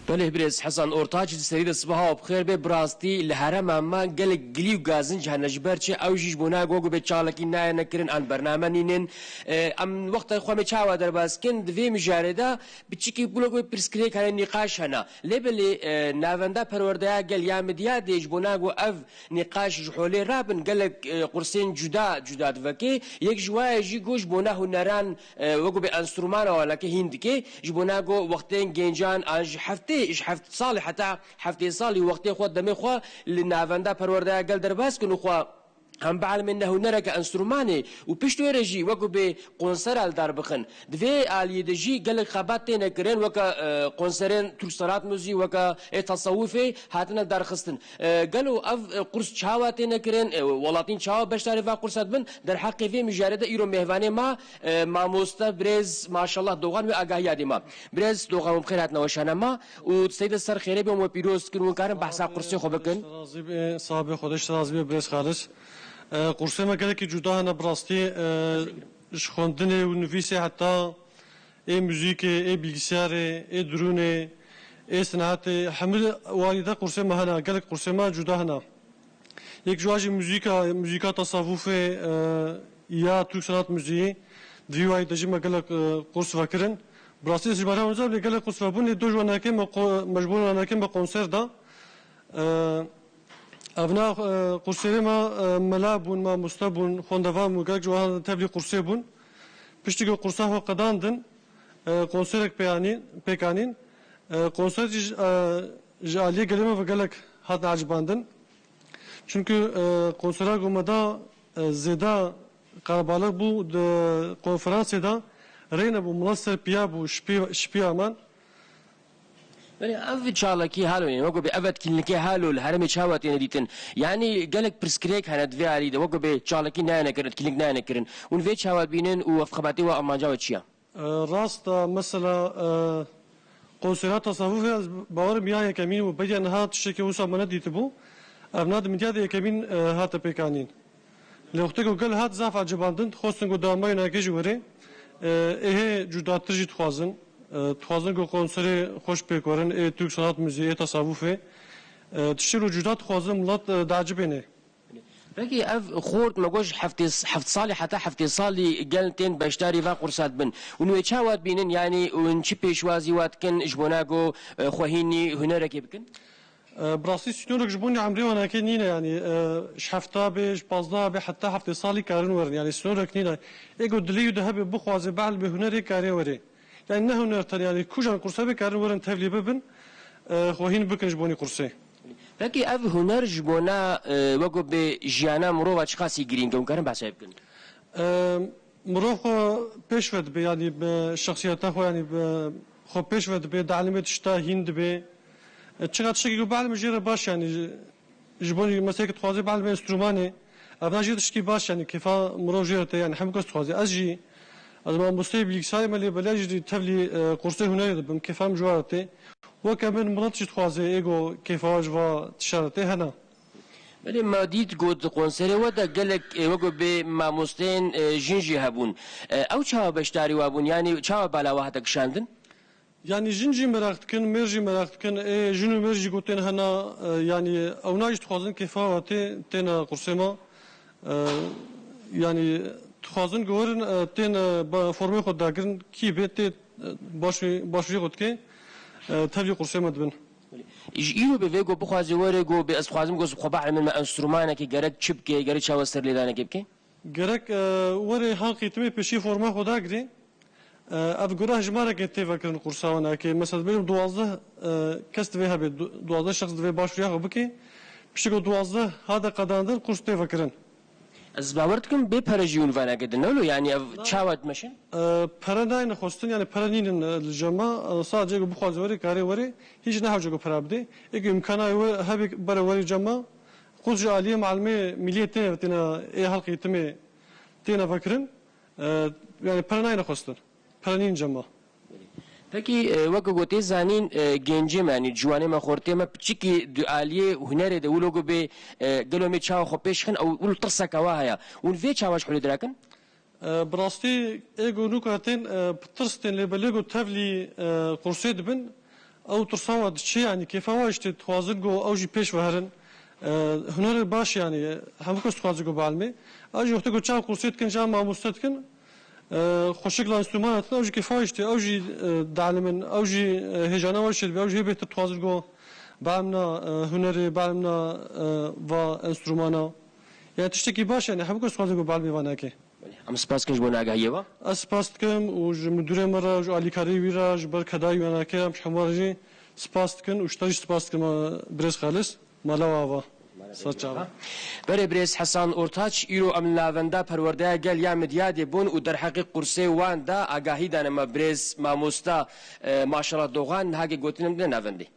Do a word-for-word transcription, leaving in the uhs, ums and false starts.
Belê birêz Hesan Ortaç, di serî de sibaha we bi xêr be. Bi rastî li herêma me gelek gilî û gazinc hene, ji ber çi ew jî ji bona ku wekî bê çalakî nayêne kirin an bername nînin. E, em wexta xwe me çawa derbas kin, di vê mijarê de piçikî wilo ku pirsgirêk hene, nîqaş hene. Lê belê, e, Navenda Perwerdeya Gel ya Midyadê ji bona ku ev nîqaş ji holê rabin, gelek, e, qursên cuda cuda diveke. Yek ji waye jî ku ji bona huneran, e, wekî bê enstrûmana wan eke hîn dike, ji bona ku wextên gencan an ji heftê, ji heft salî heta heftê salî wextê xwe, demê xwe li Navenda Perwerdeya Gel derbas kin û xwe hem bielmên ne hunereke enstrûmanê û pişt wê re jî wekî bê konsera li dar bixin. Di vê aliyê de jî gelek xebat têne kirin, weke, e, konserên Türk Sanat Müziği, weke ê tesewufê hatine darxistin. E, gelo ev, e, qurs çawa têne kirin? E, welatîn çawa beşdarî va qursa dibin? Derheqê vê mijarê de îro mêvanê ma, e, mamoste birêz maşallah Dogan wê agahiya dê ma. Birêz Dogan, bi xêr hatine weşana ma û seyde ser xêrê bê, we pîroz kin, we karin behsa qursê xwe bikin. Razî be, sabe Xwedê ji razî be birêz Xalis. E, qursê me gelekî cuda hene bi rastî, e, ji xwendinê û nivîsê heta ê muzîkê, ê bilgisayarê, ê dirûnê, ê sinetê, hemû warî de qursê me hene, gelek qursê me cuda hene. Yek ji wan jî muzîka, muzîka tasavûfê, e, ya Türk Sanat Müziği, di vî warî de jî me gelek, e, qurs vekirin. Bi rastî ez ji bera wisa lê gelek qurs vebûn, lê do ji wenekê me qo-, me ji bo wenekê me konser da. E, Evna, e, qursêrê me, e, mela bûn, mamoste bûn, xwendevan bûn, gelek ji wan tevlî qursê bûn. Piştî ku qursa xwe qedandin, e, konserek pêyanîn, pêk anîn. E, konser jî ji, e, ji aliyê gelê me ve gelek hatin ecibandin. Çimkî, e, konsera ku me da, e, zêde qerebalix bû, di konferansê de rê nebû, milet ser piya bû, şipî, şipî aman. Belê, ev çalakî halo, yani wekî bê ev etkinlikê halo li herêmê çawa têne dîtin? Yani gelek pirsgirêk hene di vê alî de, wekî bê çalakî nayêne kirin, etkinlik nayêne kirin. Hûn vê çawa dibînin û ev xebatê we, amanca we çi ye? E, rast e, mesela, e, konsera tasavvufê ez bawerim ya yekemîn û beriya niha tiştekî wisa me nedîtibû. Ev na di Midyadê yekemîn, e, hate pêkanîn. Lê wextê ku gel hat zaf ecibandin, dixwestin ku dawameyên eke jî were, e, ê hê cudatir jî dixwazin. E, dixwazin ku konserê xweş pêk werin, ê Türk Sanat Müziği, ê tasavvufê. E, tiştê lo cuda dixwazin, milet, e, diecibêne. Peki ev xort me got ji heftê, heft salî heta heftê salî gel tên beşdarî va qursa dibin. Hûn wê çawa dibînin, yanî hûn çi pêşwazî wa dikin ji bona ku, e, xwe hînî hunerekê bikin? E, bi rastî sînorek ji bo nî emrê wan heke nîne, yanî, e, ji hefta bê, ji pazdeha bê, heta heftê salî karin werin, yanî sînorek nîne. Ê ku dilê wî de hebe bixwaze, behl bê hunerê karê werê. Yanî ne huner tenê, yanî kujan qursa bê karin werin tevlî bibin, e, xwe hîn bikin ji bo nî qursê. Pekî ev huner ji bona, e, weko bê jiyana mirova çiqasî girîng e, hûn karin behsa wê bikin? E, Mirov xwe pêş ve dibe, yanî bi şexsiyeta xwe, yanî bi xwe pêş ve dibe, dielimê tişta hîn dibe. E, çiqa tiştekî ku bielime jê re baş, yanî ji, ji bo mesela dixwaze bielime enstrûmanê, ev na jê tiştekî baş, yanî kêfa mirov jê re tê, yanî hemû kes dixwaze. Ez jî, ez mamosteyê bilgisayarê me lê belê jî tevlî, e, qursê hunerê dibim, kêfa min ji wan re tê. Weke min milet jî dixwaze, ê ku kêfa ji va tişta re tê hene. Belê me dît got di konserê we de gelek, e, weko bê mamosteyên, e, jin jî hebûn. E, ew çawa beşdarî we bûn? Yanî çawa bala we hate kişandin? Yanî jin jî meraq dikin, mêr jî meraq dikin. Ê jin û mêr jî ku tên hena, e, yanî ewna jî dixwazin kêfa we tê, têne qursê me. E, yanî dixwazin ku werin, e, tên, e, ba-, formê xwe dagirin, kî bê tê, e, baş, baş jê xwe dike, e, tevlî qursê me dibin. Ji îro bê vê ku bixwaze were ku bê ez dixwazim ku xwe bielime me enstrûmanekê gerek çi bike, gerek çawa serlêdanekê bike? Gerek, e, were ha qîtimê pêşî forma xwe dagirê. E, ev gureh ji marekê tê vekirin qursa wan eke. Mesela dibêjim duwazdeh, e, kes divê hebe, du-, duwazdeh şexs divê başvuriya xwe bike. Piştî ku duwazdeh hate qedandin, qurs tê vekirin. Ez bawer dikim bê pere jî hûn vaneke din, ne wilo? Yanî ev çawa dimeşin? E, pere nayne xwestin, yanî pere nînin, e, li cem me. E, sadece ku bixwaze were, karê were, hîç nehewce ku pere bidê. Ê ku îmkana wê hebe bere were cem me, qurs ji aliyê malimê miliyê têne, têne ê helqî timê têne vekirin. E, yanî pere nayne xwestin. Pere nînin cem me. Pekî, e, weke ku tê zanîn, e, gencê me, yanî ciwanê me, xortê me, piçikî di aliyê hunerê de wilo ku bê, e, gelo em ê çawa xwe pêş xin, ew wilo tirseke wa heye. Hûn vê çawa ji holê dirakin? E, bi rastî ê ku nûka tên, e, bi tirs tên, lê belê ku tevlî, e, qursê dibin, Ew tirsa we diçe, yanî kêfa we jî tê, dixwazin ku ew jî pêş ve herin. E, hunerê baş, yanî hemû kes dixwazin ku bielmê. Ew jî wextê ku çav qursê dikin, çav mamoste dikin, e, xweşik la enstrûmana dikin, ew jî kêfa we jî tê, ew jî, e, dielimin, ew jî, e, hêjana we jî çêdibe, ew jî hê bêhtir dixwazin ku bielmina, e, hunerê, bielmina, e, va enstrûmana. Yani tiştekî baş, yani hemû kes dixwazin ku bielmê va neke. Em spas dikin ji bo agahiyê ve. Ez spas dikim û ji müdürê me re, ji alîkariyê wî re, ji ber kedayî wênakê em ji hemû re jî spas dikin û ji te jî spas dikim, birêz Xalis. Mala we ava. Ser çava. Berê birêz Hesan Ortaç, îro em li navenda Perwerdeya Gel ya Midyadê bûn û derheqê qursê wan de agahî dane me. Birêz mamosta, e, Maşallah Dogan, niha ke gotinên bide navendê.